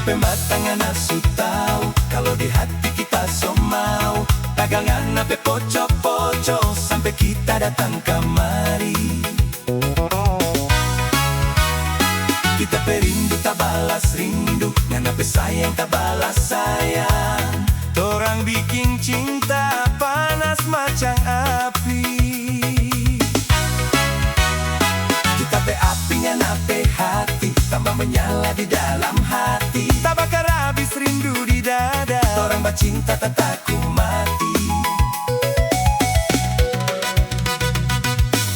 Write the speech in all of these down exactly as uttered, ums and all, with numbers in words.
Pe mata ngana su tau, kalo di hati kita so mau tagal ngana pe poco-poco sampe kita datang kamari. Kita pe rindu tabalas rindu, ngana pe sayang tabalas sayang. Torang biking cinta panas macang api. Kita pe api ngana pe hati, tamba menyala di dalam hati. Tabakar abis rindu di dada. Torang bacinta tataku mati.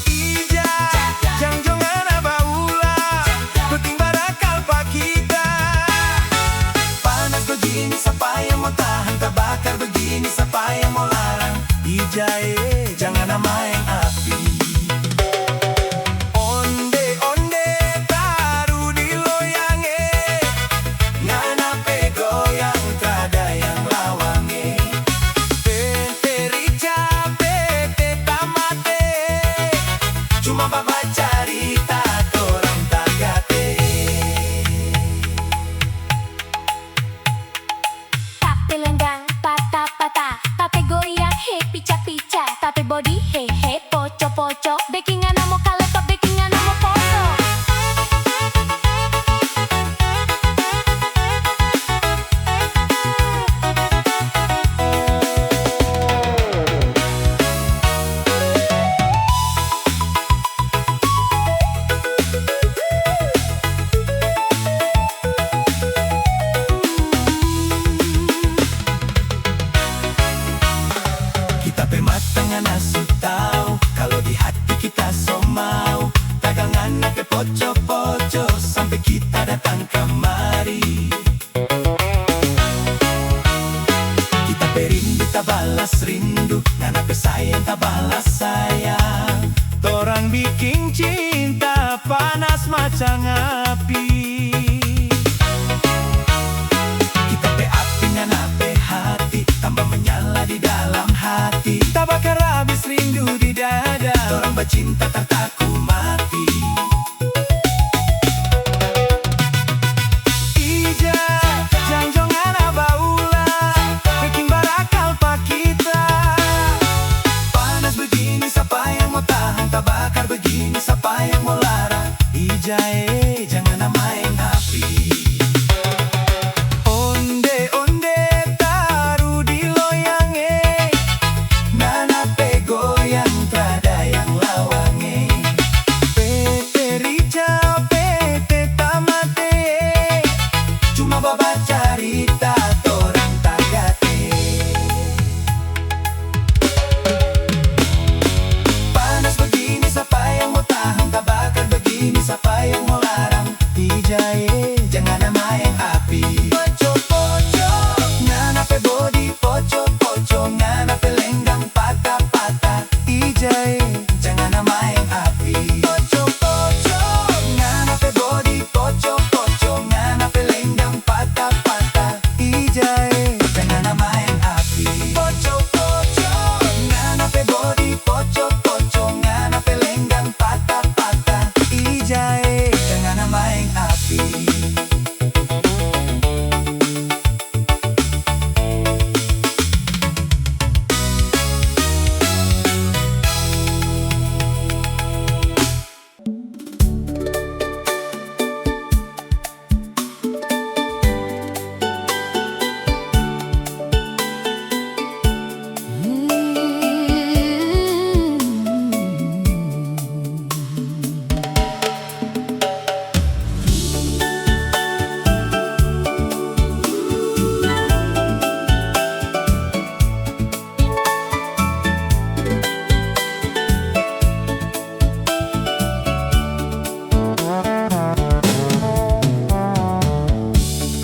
Ija, jang jo ngana baulang, beking barakal pa kita. Panas begini, sapa yang mo tahang? Tabakar begini, sapa yang mo larang? Ija e, jang ngana maeng api. Onde-onde taru di loyang e, ngana pe goyang tada yang lawang e. Pete rica, pete tamate, cuma babacarita torang tagate. Tape lenggang pata-pata, tape goyang he pica-pica, tape bodi he he poco-poco, beking ngana mo kalepap, beking ngana mo poso. Kita pe mata ngana su tau, kalo di hati kita so mau tagal ngana pe poco-poco sampe kita datang kamari. Kita pe rindu tabalas rindu, ngana pe sayang tabalas sayang. Torang biking cinta panas macang api. Kita pe api ngana pe hati, tamba menyala di dalam hati. Tabakar abis rindu di dada. Torang bacinta tar taku mati. Ija, jang jo ngana baulang, beking barakal pa kita. Panas begini, sapa yang mo tahang? Tabakar begini, sapa yang mo larang? Ija e, jang ngana maeng api. Onde-onde taru di loyang e, ngana pe goyang tada yang lawang e. Pete rica, pete tamate, cuma babacarita torang tagate. Panas begini, sapa yang mo tahang? Tabakar begini, sapa yang mo larang? Ija e, jang ngana maeng api. Poco-poco, ngana pe bodi poco-poco, ngana pe lenggang pata-pata. Ija e, jang ngana maeng api. Poco-poco, ngana pe bodi poco-poco, ngana pe lenggang pata-pata. Ija e, jang ngana maeng api. Poco-poco, ngana pe bodi poco-poco, ngana pe lenggang pata-pata. Ija e, jang ngana maeng api.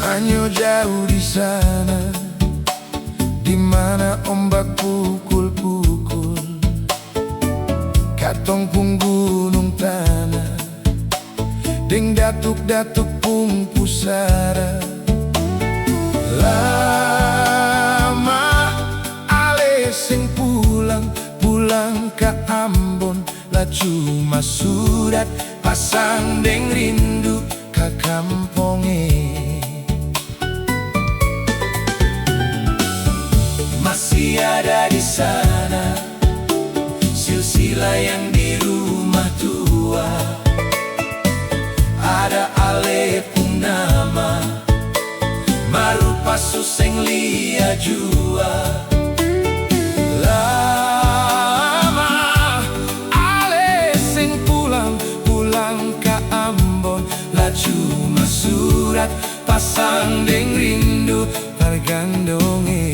Anyo jauh di sana, di mana ombak pukul-pukul katong pung gunung tanah deng datuk-datuk pung pusara. Lama ale seng pulang, pulang ka Ambon, la cuma surat pasang deng rindu ka kampong e. Masih ada di sana, silsila yang di rumah tua. Ada ale pung nama, ma rupa su seng lia jua. Lama ale seng pulang, pulang ka Ambon, la cuma surat pasang deng rindu par gandong e.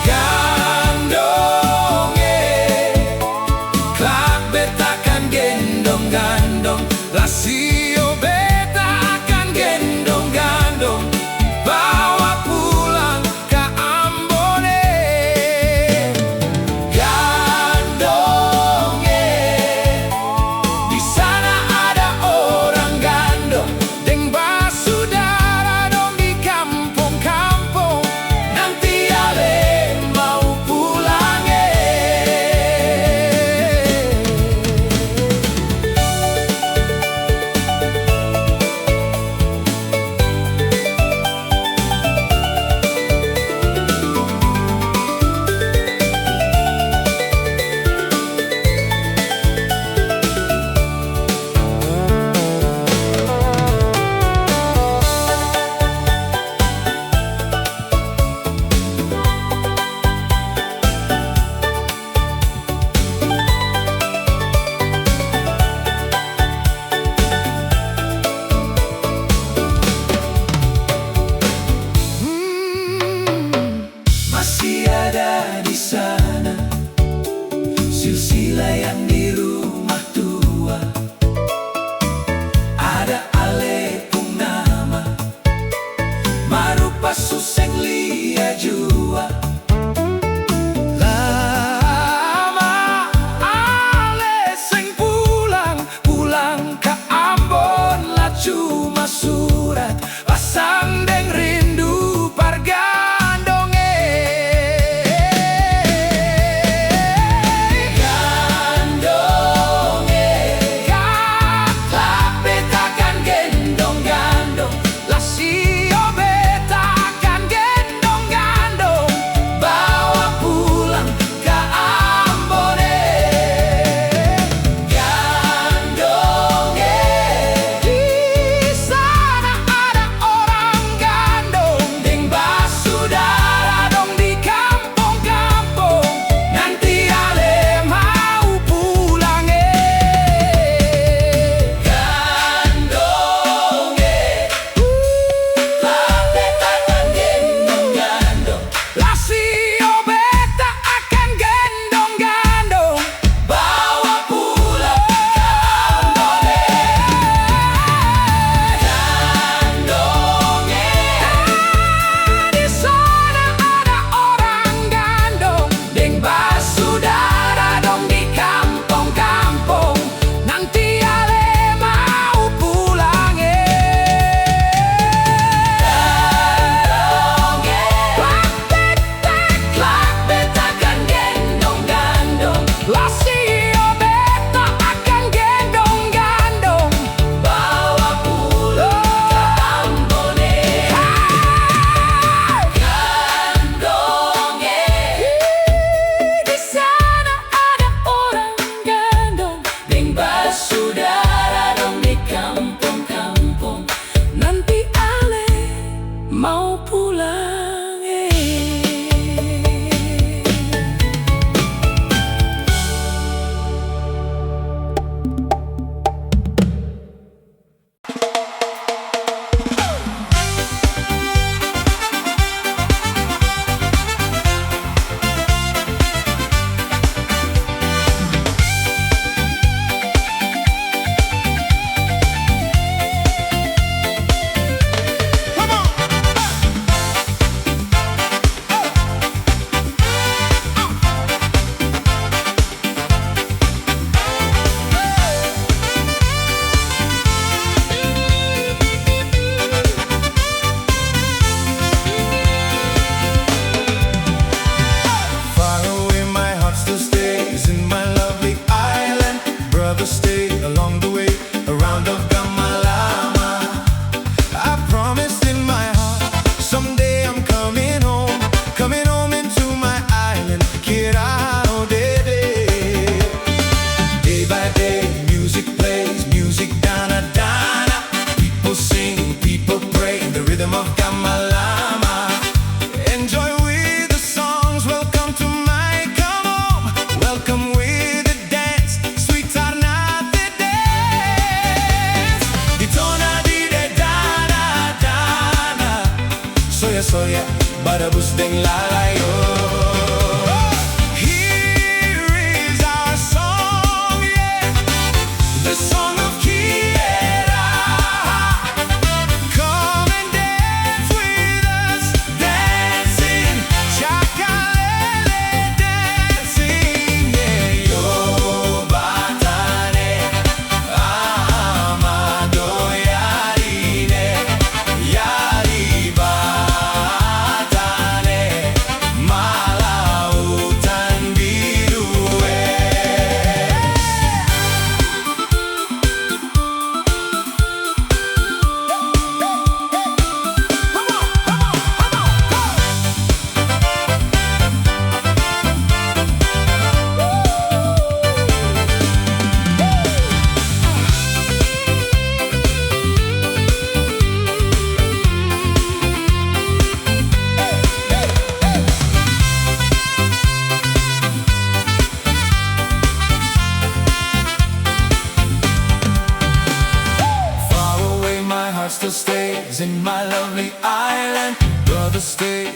Gandong e, klak beta akan gendong gandong, lasio beta akan gendong gandong, pa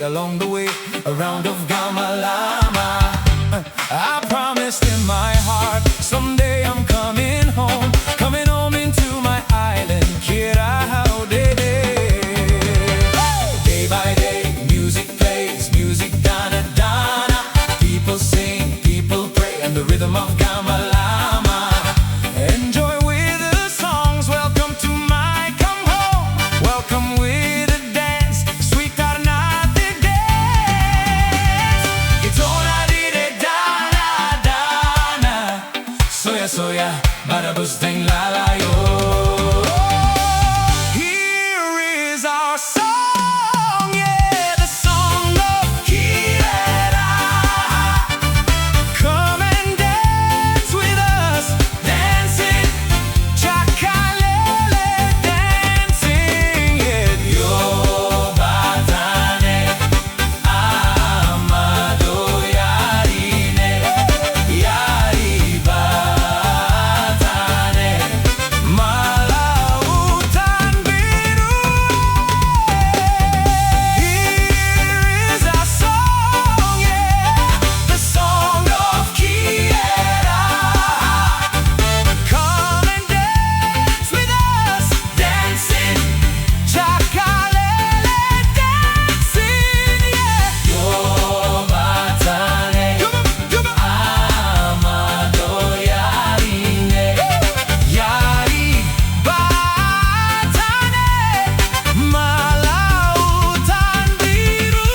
Along the way, a round of gamalama. I promised in my heart, someday I'm coming home, coming home into my island, Kira Haudede. Day by day, music plays, music dana dana. People sing, people pray, and the rhythm of gamalama. Enjoy with the songs, welcome to my come home. Welcome with a dance, sweet Karnataka dance. Kitona dide dana dana, soya soya, barabus deng lalayo. Here is our song, yeah, the song of Kira. Come and dance with us, dancing, chakalele dancing, yeah. Yo batane, amado yarine, yari batane, malautan biru. Here is our song, yeah, the song of Kiera. Come and dance with us, dancing, chakalele dancing, yeah. Yo batane, amado yarine, yari batane, malautan biru.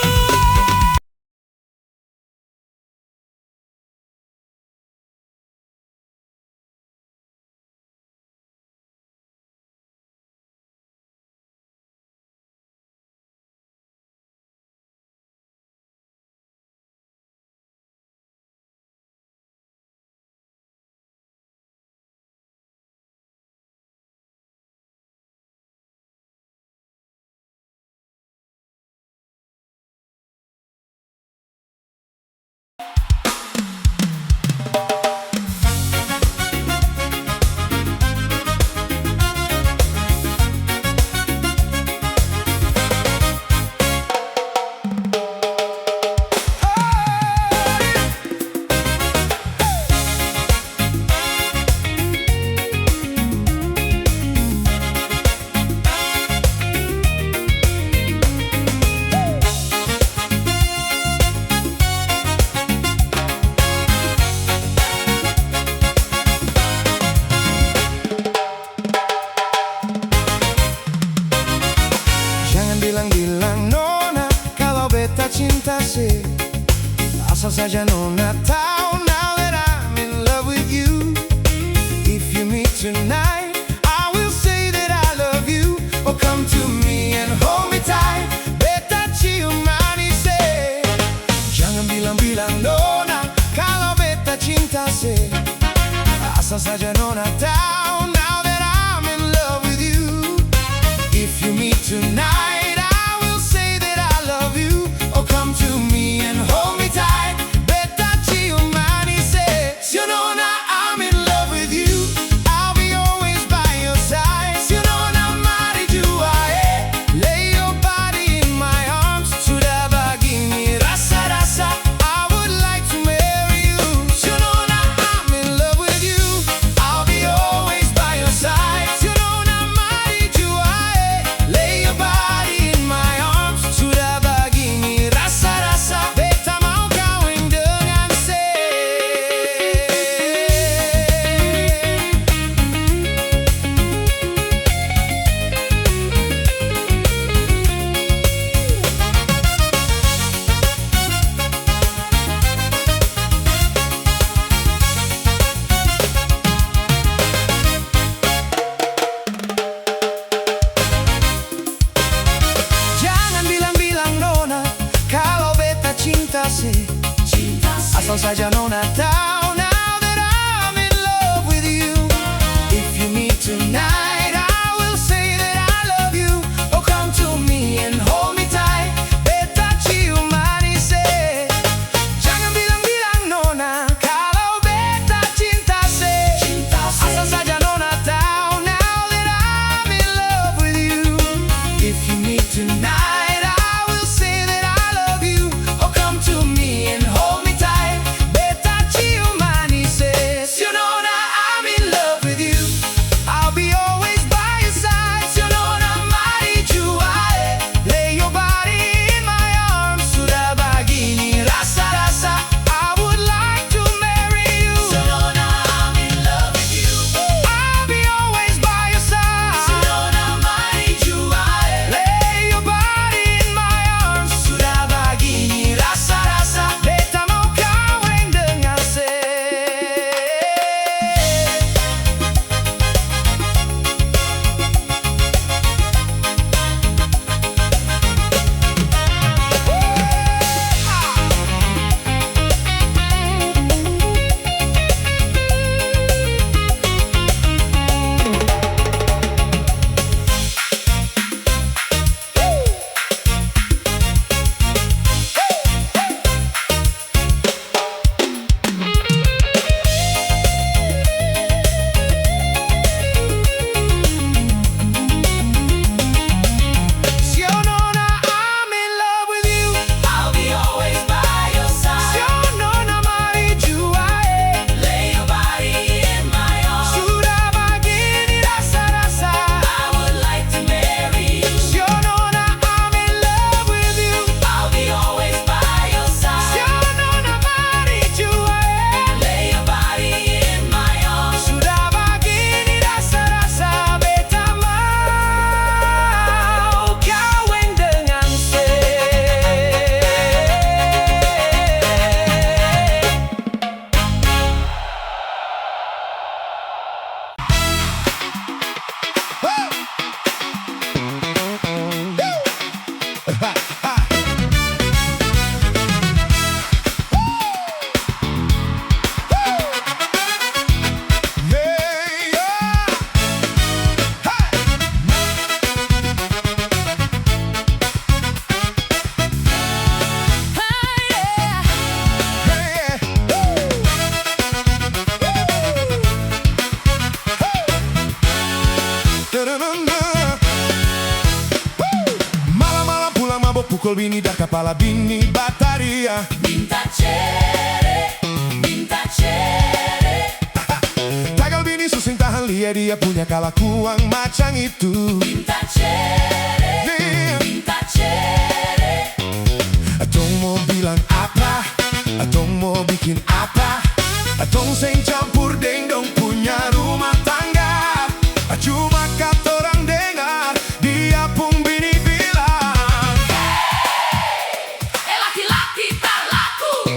Jangan bilang-bilang nona kalo beta cinta se. Asal saja nona tau now that I'm in love with you. If you meet tonight, I will say that I love you. Oh, come to me and hold me tight. Beta cium manis e. Jangan bilang-bilang nona kalo beta cinta se. Asal saja nona tau now that I'm in love with you. If you meet tonight, I will say that I love you. Oh, come to me and hold me tight. Beta cium manis e. Sio nona, I'm in love with you. I'll be always by your side. Sio nona, mari jua e. Lay your body in my arms. Sudah bagini rasa-rasa, I would like to marry you. Sio nona, I'm in love with you. I'll be always by your side. Sio nona, mari jua e. Lay your body in my arms. Sudah bagini rasa-rasa, beta mau kaweng dengan se. Jangan bilang-bilang nona kalo beta cinta se. Asal saja nona tau now that I'm in love with you. If you meet tonight, I will say that I love you. Oh, come to me and hold me tight. Beta cium manis e. Jangan bilang-bilang nona kalo beta cinta se. Asal saja nona tau now that I'm in love with you. If you meet tonight, I will say that I Pukul bini dan kapala bini bataria. Minta cere, minta cere. Tagal bini su seng tahan lia dia punya kalakuang macang itu. Minta cere, nih, minta cere. Tong mo bilang apa? Tong mo bikin apa? Tong seng campur deng dong punya rumah tangga. Cuma katorang dengar dia pung bini bilang, "Hei, eh, laki-laki talaku,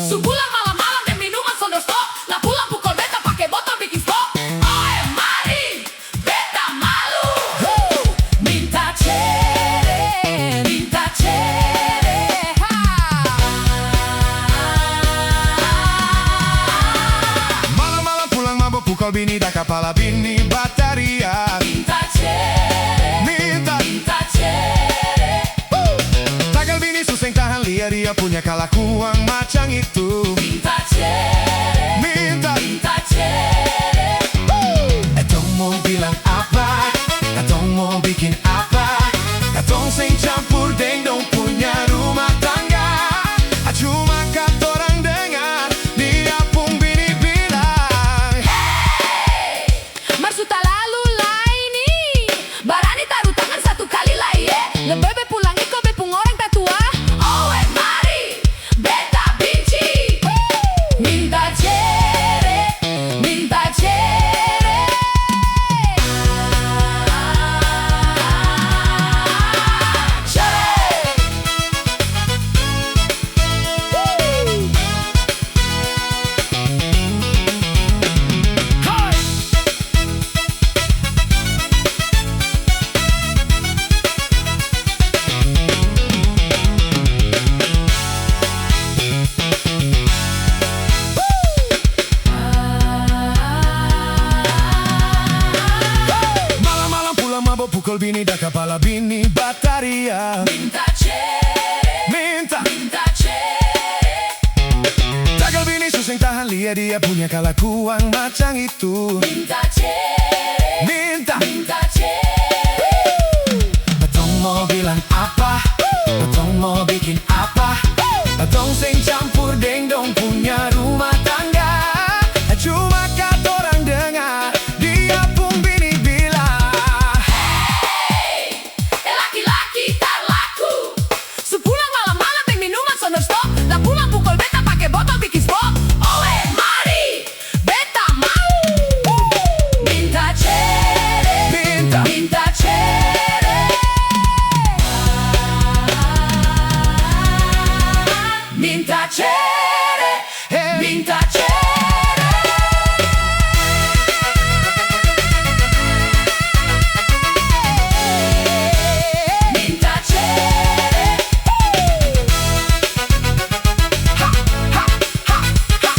su pulang malam-malam deng minuman sondor stop, la pulang pukul beta pake botol bikin stop. Oe, mari, beta malu. Huh, minta cere, minta cere, ha." Malam-malam pulang mabo pukul bini dan kapala bini bataria. Minta cere, minta, minta cere. Tagal bini su seng tahan lia dia punya kalakuang macang itu. Minta cere, minta, minta cere. Tong mo bilang apa? Tong mo bikin apa? Tong seng campur deng dong punya rumah tangga. Cuma katorang dengar dia pung bini bilang, "Hei! Mar su talalu lai ni. Barani taru tangan satu kali lai, e. Lebe be pulang iko be pung orang tatua. Oe mari, beta binci. Minta cere, minta cere." Cere. Malam-malam pulang mabo pukul bini dan kapala bini bataria. Minta cere. Minta. Minta cere. Tagal bini su seng tahan lia dia punya kalakuang macang itu. Minta cere. Minta. Minta cere. Tong mo bilang apa? Tong mo bikin apa? Tong seng campur deng dong punya rumah tangga. Cuma katorang dengar dia pung bini bilang, "Hei, eh, laki-laki talaku. Su pulang malam-malam deng minuman sondor stop. La pulang pukul beta pake botol bikin stop. Oe mari, beta mau. Minta cere, minta, minta cere. Minta cere." Minta cere. Minta cere. Ha, ha, ha, ha.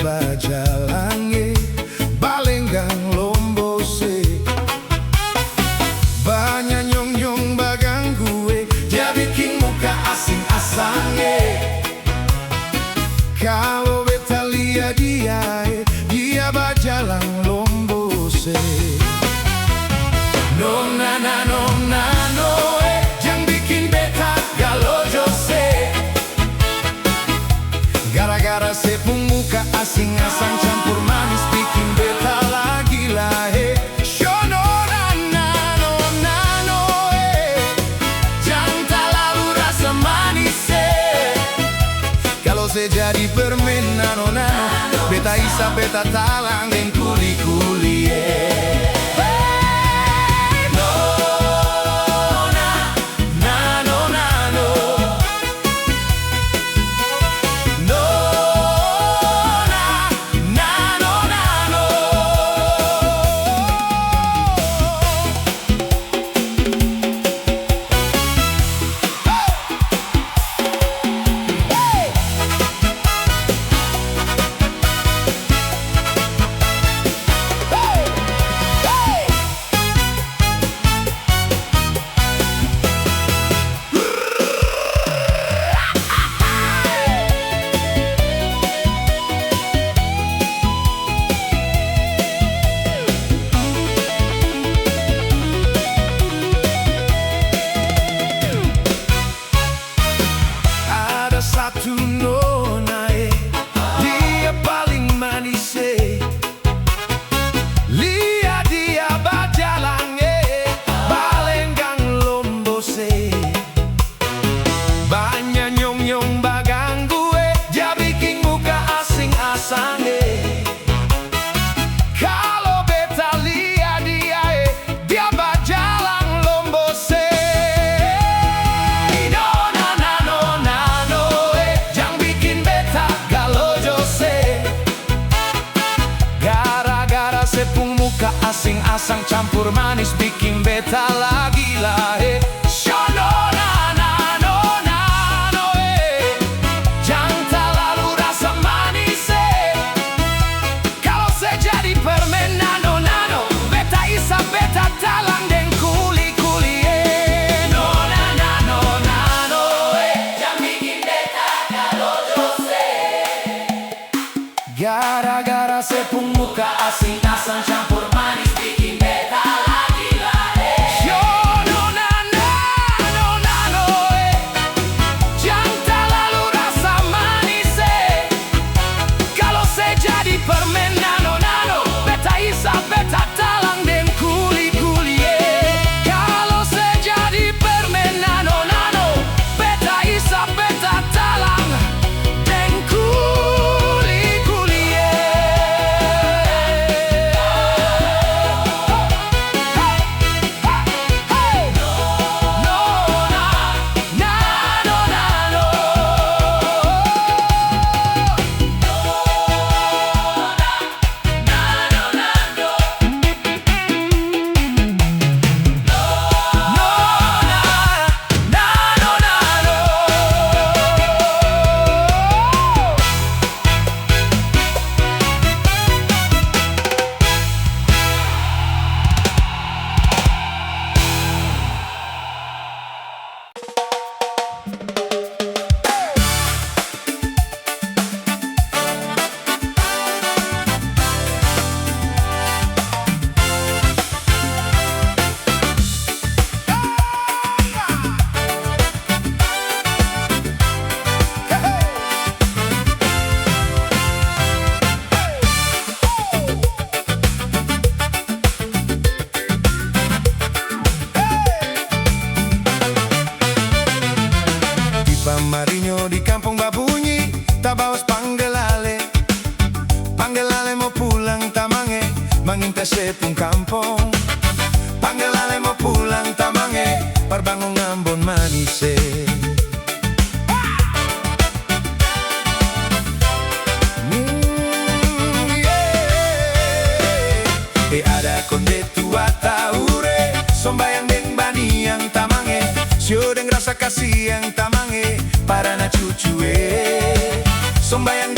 bajalang e, balenggang lombo se. Banya nyong-nyong baganggu e, dia biking muka asing-asang e. Kalo beta lia dia e, dia bajalang lombo se. Nona, nona, nona, no e, jang biking beta galojo se. Gara-gara se pung muka asing-asang campur manis biking beta la gila e. Sho nona, nona, nona, no e, jang talalu rasa manis e. Kalo se jadi permen nano-nano, beta isap beta talang deng kuli-kuli e. Hey, nona, nano-nano. Nona, nano-nano. Ada satu nona e, dia paling manis e. Lia dia bajalang e, balenggang lombo se. Banya nyong-nyong baganggu e, dia biking muka asing-asang e. Kalo beta lia dia e, dia bajalang lombo se. Nona, nona, nona, no e, jang biking beta galojo se. Gara-gara se pung muka asing-asang campur manis biking beta la gila e. Sho nona, nona, nona, no e, jang talalu rasa manis e. Kalo se jadi permen nano-nano, beta isap beta talang deng kuli-kuli e. Nona, nona, nona, no e, jang biking beta galojo se. Gara-gara se pung muka asing-asang campur manis biking beta la gila e. Yo, nona, nona, nona, no e, jang talalu rasa manis e. Kalo se jadi permen nano-nano, beta isap beta talang deng kuli-kuli e. Kalo se jadi permen nano-nano, beta isap beta talang deng kuli-kuli e. Hey, hey, hey. Nona, nano, nano. Di pamarinyo di kampong babunyi, tabawas pangge lale. Pangge lale mo pulang tamang e, manginta se pung kampong. Pangge lale mo pulang tamang e, par bangun Ambon manis e. Hmm, yeah. E ada konde tua taure, sombayang deng baniang tamang e, sio deng rasa kasiang tamang e, par ana cucu e. Sombayang